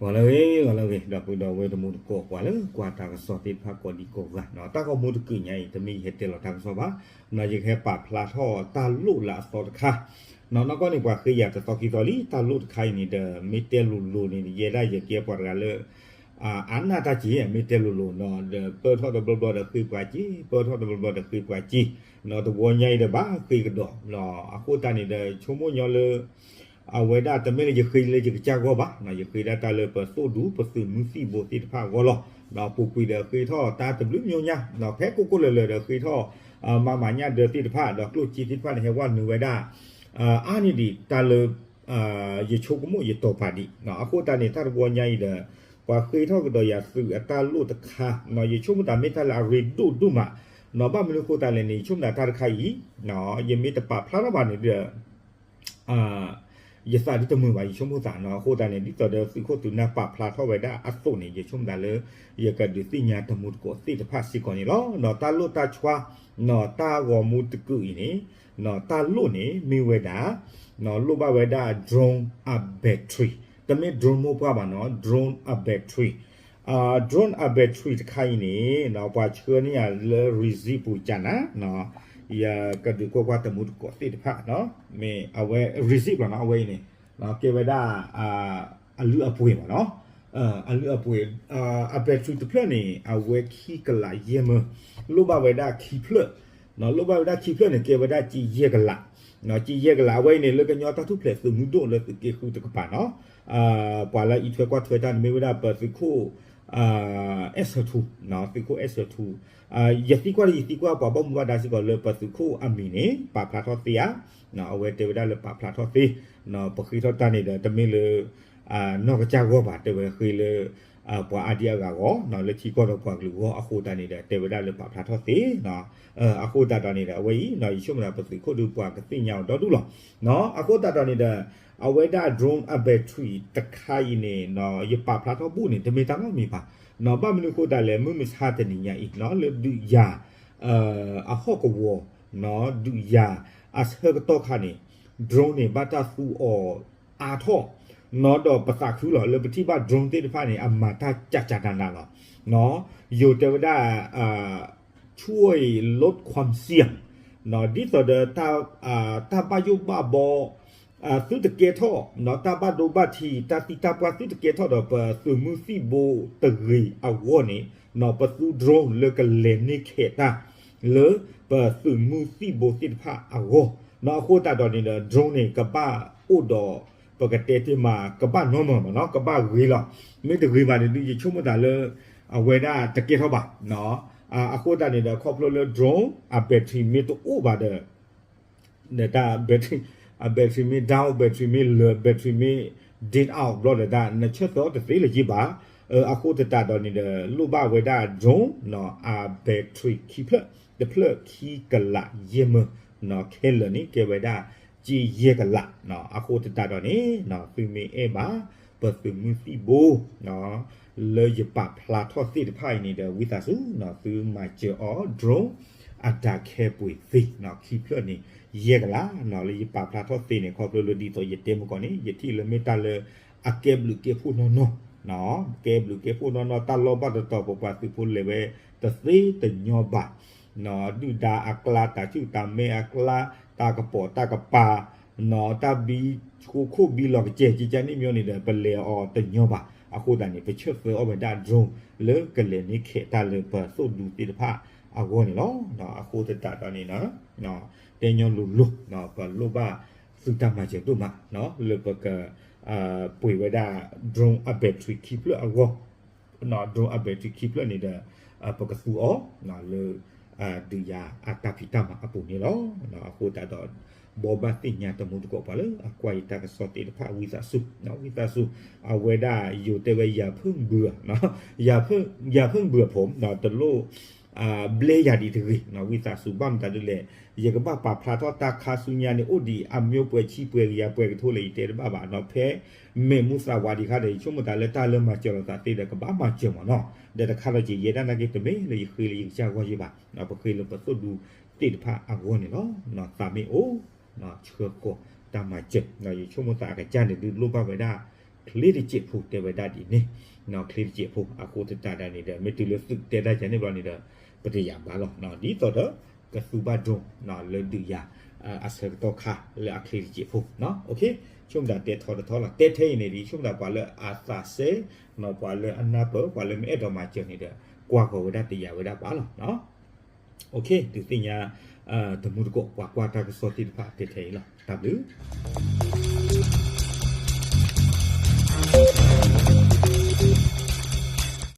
ဂီၤလၢအဂ့ၤ ဂီၤလၢအဂ့ၤ ဒီပုၢ်ဒီဝဲၢ်တံၤသကိး ပှၤလၢကွၢ်တၢ်ကစီၣ်သ့ၣ်တဖၣ်ကိးဒံကိးဂၤ, တၢ်ဂီၤမူတကုာ်ညါအံၤ တမ့ၢ်ယဟဲတဲလီၤတၢ်ကစီၣ်ဘၣ်, ယကဟဲပာ်ဖျါထီၣ်တၢ်လိၣ်လၢအသီတခါ, နီၢ်ကီၢ်န့ၣ် ပှၤဃ့ယၤတသီခံသီလံ တၢ်လိၣ်တခါအံၤန့ၣ်ဒီး မ့ၢ်တဲလိၤလိၤန့ၣ် ယဲဒၣ်ယကဲပှၤတဂၤလၢ အါနၢ်တၢ်က့ၤ မ့ၢ်တဲလိၤလိၤနီၤ ဒီးပၢၢ်ထီၣ်တဘျီဘျီဒီးဃ့ပှၤက့ၤ ပၢၢ်ထီၣ်တဘျီဘျီဒီးဃ့ပှၤက့ၤ, နီၢ်တဝီညါအံၤဒီးဘၣ်ဃ့ကဒီး, နီၢ်အဃိသတးန့ၣ်ဒီး ဆိကမိၣ်ညီလၢ အဝဲဒၣ်တမ့ၢ်လၢယဃ့လၢယကစၢ်ဂီၢ်ဘၣ်, ယဃ့ဒၣ်တၢ်လၢပသိၣ်ဒူ ပသုးမုၢ်သံၣ်ဘိသ့ၣ်တဖၣ်အဂီၢ်လီၤ, ဒီးပူၤကွံာ်ဒီးဃ့ထီၣ်တၢ်တဘျုးမံၤညါ, ဖဲကိၢ်ကိၢ်လၢၤလၢၤဒီးဃ့ထီၣ် မၤမၤညၣ်ဒၢသ့ၣ်တဖၣ် ဒီးကျိၣ်စ့သ့ၣ်တဖၣ်န့ၣ် ဟဲဝဲနုာ်ဝဲဒၣ် အါန့ၢ်ဒံးတၢ်လၢ ယဆိကမိၣ်ယတီၤပာ်ဒံး, အဃိသတးန့ၣ် တၢ်တဝီညါအံၤဒီး ပှၤဃ့ထီၣ်ကဒီးယၤသုးအတၢ်လိၣ်တခါ, ယဆိကမိၣ်သးမ့ၢ်တၢ်လၢအရ့ဒိၣ်ဒိၣ်မး, ဘၣ်မနုၤအဃိသတးလဲၣ်န့ၣ် ယဆိကမိၣ်သးတၢ်တခါအံၤ ယမ့ၢ်တပာ်ဖျါထီၣ်ဘၣ်န့ၣ်ဒီး ယသးဒ်တမုာ်ဘၣ် ယဆိကမိၣ်သးနီၤ, အဃိသတးန့ၣ် ဒ်သိးဒီးသုးခိၣ်သုးနၢ်ပာ်ဖျါထီၣ်ဝဲဒၣ်အသိးန့ၣ် ယဆိကမိၣ်သးလၢ ယကဒုးသ့ၣ်ညါတံၤသကိးသ့ၣ်တဖၣ်စ့ၢ်ကီးန့ၣ်လီၤ. ဒီးတၢ်လိၣ်တၢ်ဆှါ နီၤ တၢ်ဂီၤမူတကုာ်အံၤန့ၣ် တၢ်လိၣ်န့ၣ်မ့ၢ်ဝဲဒၣ် လိၣ်ဘၣ်ဝဲဒၣ် drone အ battery, တမ့ၢ် drone မိၢ်ပှၢ်ဘၣ်နီၤ drone အ battery, drone အ battery တခါအံၤန့ၣ် ပှၤဆှၢန့ၢ်ယၤလၢ receipt ပူၤကနၤ, ယကဒုးကွၢ်ကွၢ်တံၤသကိးသ့ၣ်တဖၣ်, မ့ၢ်အဝဲ receipt လီၤနီၤ အဝဲအံၤန့ၣ် ကဲဝဲဒၣ် အလုၢ်အပှ့ၤမ့ၢ်နီၤ, အလုၢ်အပှ့ၤ, အ battery တဖျၢၣ်န့ၣ် အဝဲခံကလးယဲၢ်မၢ, လိၣ်ဘၣ်ဝဲဒၣ်ခံဖျၢၣ်, လိၣ်ဘၣ်ဝဲဒၣ်ခံဖျၢၣ်န့ၣ် ကဲဝဲဒၣ်ကၠံယဲၢ်ကလး, ကၠံယဲၢ်ကလး အဝဲအံၤန့ၣ် လၢကညီတၢ်ထူၣ်ဖျဲးသုးမုၢ်ဒိၣ်လၢသုးက့ဃုတကပၤနီၤ, ပှၤလၢအံးထွဲကွၢ်ထွဲတၢ်န့ၣ်မ့ၢ်ဝဲဒၣ်ပသုးခိၣ် အဲၣ်ဆၢထူ, သုးခိၣ်အဲၣ်ဆၢထူ, ယသံကွၢ်လၢယသံကွၢ်ပှၤဘၣ်မူဘၣ်ဒါစ့ၢ်ကီးလၢပသုးခိၣ်အမံၤန့ၣ် ပာ်ဖျါထီၣ်သ့ဧါ, အဝဲတဲဝဲဒၣ်လၢပာ်ဖျါထီၣ်သ့, ပဃ့ထီၣ်တၢ်န့ၣ်ဒီး တမ့ၢ်လၢ နီၢ်ကစၢ်ဂီၢ်ဘၣ် တဲဝဲဃ့လၢ ပှၤအါဒံအါဂၤဂီၢ် လၢထံကီၢ်ဒီးပှၤကလုာ်ဂီၢ်အဃိသတးန့ၣ်ဒီး တဲဝဲဒၣ်လၢပာ်ဖျါထီၣ်သ့, အဃိသတးဒီးန့ၣ်ဒီး အဝဲအံၤ ယဆိကမိၣ်သးပသုးခိၣ်ဒီးပှၤကသ့ၣ်ညါအီၤဒီဒူၣ်လီၤ. အဃိသတးဒီးန့ၣ်ဒီး အဝဲဒၣ် drone အ battery တခါအံၤန့ၣ် ယပာ်ဖျါထီၣ်ဘူၣ်န့ၣ် တမ့ၢ်တၢ်နီတမံၤဘၣ်, ဘၣ်မနုၤအဃိသတးလဲၣ် မုၢ်မဆါတနံၤညါအံၤ လၢဒုးယၤ အဟီၣ်ကဝီၤ ဒုးယၤအဆၢကတီၢ်ခါန့ၣ် drone န့ၣ် ဘၣ်တၢ်သူအီၤအါထီၣ်, နီၤ ဒီးပသးခုလီၤ လၢပထံၣ်ဘၣ် drone သ့ၣ်တဖၣ်န့ၣ် အမၤတၢ်ကးကးနးနးလီၤ. ယိၤတဲဝဲဒၣ် ဆွဲၣ်လိးခွၣ်စံၣ် ဒ်သိးဒီး တၢ်ဘၣ်ယိၣ်ဘၣ်ဘီ သုတကဲထီၣ် တၢ်ဘၣ်ဒိဘၣ်ထံး တၢ်သံတၢ်ပှၢ်သုတကဲထီၣ်ဒီး ပသုးမုၢ်သံၣ်ဘိတဂ့ၤအဂီၢ်န့ၣ် ပသူ drone လၢကလဲၤန့ၢ်ခဲးတၢ် လၢပသုးမုၢ်သံၣ်ဘိသ့ၣ်တဖၣ်အဂီၢ်, အဃိသတးဒီးန့ၣ်ဒီး drone န့ၣ် ကဘၣ်အိၣ်ဒီး ပကတဲတ့ၢ်မး ကဘၣ်နီမၢမးနီၤ ကဘၣ်ဂ့ၤလီၤ. မ့ၢ်တဂ့ၤဘၣ်န့ၣ်ဒုး ယဆိကမိၣ်သးလၢ အဝဲဒၣ်တကဲထီၣ်ဘၣ်. အဃိသတးန့ၣ်ဒီး ခီဖျိလၢ drone အ battery မ့ၢ်တအိၣ်ဘၣ်ဒီး တၢ် battery အ battery မ့ၢ် down, battery မ့ၢ်လၢ battery မ့ၢ် dead out ဘျီဒီး တၢ်နဆၢသၢအီၤတသ့လၢၤဘၣ်. အဃိသတးဒီးန့ၣ်ဒီး လိၣ်ဘၣ်ဝဲဒၣ် drone နီၤ အ battery ခံဖျၢၣ် တဖျၢၣ်ခံကလးယဲၢ်မၢ, ခဲလၢာ်န့ၣ် ကဲဝဲဒၣ် ကၠံယဲၢ်ကလး. အဃိသတးဒီးန့ၣ် သုမ့ၢ်အဲၣ်ဘၣ် ပသုးမုၢ်သံၣ်ဘိ လၢယပာ်ဖျါထီၣ်သ့ၣ်တဖၣ်အံၤန့ၣ်ဒီး ဝံသးစူၤ သုမၤစၢၤအီၤ drone အတၢ်ခဲပှ့ၤသ့ ခံဖျၢၣ်န့ၣ် ယဲၢ်ကလး လၢယပာ်ဖျါထီၣ်သ့န့ၣ် ခီဖျိလၢဒ်သိးယတဲမုၢ်ကီၢ်န့ၣ် ယထံၣ်လၢမ့ၢ်တၢ်လၢအကဲဘျုးကဲဖှိၣ်နီၢ်နီၢ်, ကဲဘျုးကဲဖှိၣ်နီၢ်နီၢ် တၢ်လီၢ်ဘၣ်တတီၤ ပပှၤသုးဖိလဲၤဝဲတသ့တညီဘၣ်. ဒုၣ်ဒါအကျါ တၢ်ဆူၣ်တၢ်မဲအကျါ တၢ်ကပိာ်တၢ်ကပၤ တၢ်ဘံဃိခိၣ်ဘံလီၤကစဲၤ ကကန့ၣ်မ့ၢ်န့ၣ်ဒီး ပလဲၤအီၤတညီဘၣ်. အဃိသတးန့ၣ် ပဆၢသၢအီၤဝဲဒၣ် drone လၢကလဲၤန့ၢ်ခဲးတၢ်လၢပသိၣ်ဒူသ့ၣ်တဖၣ်အဂီၢ်န့ၣ်လီၤ. အဃိသတးဒီးန့ၣ် တဲညီလိၤလိၤ ပလိၣ်ဘၣ်သုတၢ်မၤစၢၤဒိၣ်မး လၢပက ပှ့ၤဝဲဒၣ် drone အ battery ခံဖျၢၣ်အဂီၢ် drone အ battery ခံဖျၢၣ်န့ၣ်ဒီး ပကသူအီၤ လၢ ဒုးယၤအတၢ်ဖံးတၢ်မၤအပူၤန့ၣ်လီၤ. အဃိသတးဒီး ဘိးဘၣ်သ့ၣ်ညါတံၤသကိးပှၤလၢအကွၢ်ယတၢ်ကစီၣ်သ့ၣ်တဖၣ် ဝံသးစူၤ ဝံသးစူၤ အဝဲဒၣ်ယိၤတဲဝဲ ယၤဖၢၣ်ဘုး ယၤဖၢၣ်ဘုးအဖိ တလိၣ် ဘျဲယၤဒံးတဂ့ၤ ဝံသးစူၤ ဘၣ်မတၤဒ်လဲၣ် ယကဘၣ်ပာ်ဖျါထီၣ်တၢ်ခါဆူညါန့ၣ် အိၣ်ဒံးအမျိုးပှဲၤဆံပှဲၤကယၤပှဲၤကထိလဲၣ် ယတဲတဘၣ်ဘၣ်နီၤ ဖဲ မဲာ်မူသးဝးဒံးခါဒီး ယဆိကမိၣ်သးလၢတၢ်လၢမၤစၢၤလိာ်သးသ့ဒီး ကဘၣ်မၤစၢၤမးနီၤ ဒီးတခါဒီးက့ၤယဲဒၣ်နာ်က့ တမ့ၢ်လၢယဃ့လၢယကစၢ်ဂီၢ်ယဲဘၣ် ပဃ့လၢပသိၣ်ဒူသ့ၣ်တဖၣ်အဂီၢ်န့ၣ်လီၤ. သးမ့ၢ်အိၣ် ဆှၢဃီၤတၢ်မၤစၢၤ ယဆိကမိၣ်သးအကစၢ်န့ၣ် ဒုးလိၣ်ဘၣ်ဝဲဒၣ် ချ့တစဲးဖိတဲဝဲဒၣ်ဒ်န့ၣ်, ချ့တစဲးဖိအဃိသတးဒီးန့ၣ်ဒီး မ့ၢ်တုၤလၢသုးတဲတၢ်ယၤန့ၣ်ဘျီန့ၣ်ဒီး ပတယာ်ဘၣ်လီၤ. ဒ်သိးဒီး ကသူဘၣ်ဒိ လၢဒုးယၤ အဆၢကတီၢ်ခါလၢအချ့တစဲးဖိ, ဆိကမိၣ်ဒၣ်တဲထီတထီလီၤ. တဲထဲအံၤန့ၣ်ဒီး ဆိကမိၣ်ဒၣ်ပှၤလၢအသးစဲ ပှၤလၢအနၢ်ပၢၢ် ပှၤလၢမ့ၢ်အဲၣ်ဒိးမၤစၢၤန့ၣ်ဒီး ကွၢ်ဃီၤဝဲဒၣ်တယာ်ဝဲဒၣ်ဘၣ်လီၤ. ဒုးသ့ၣ်ညါ တမူတကိး ပှၤကွၢ်တၢ်ကစီၣ်သ့ၣ်တဖၣ်တဲထဲအံၤလီၤ. တၢ်ဘျုး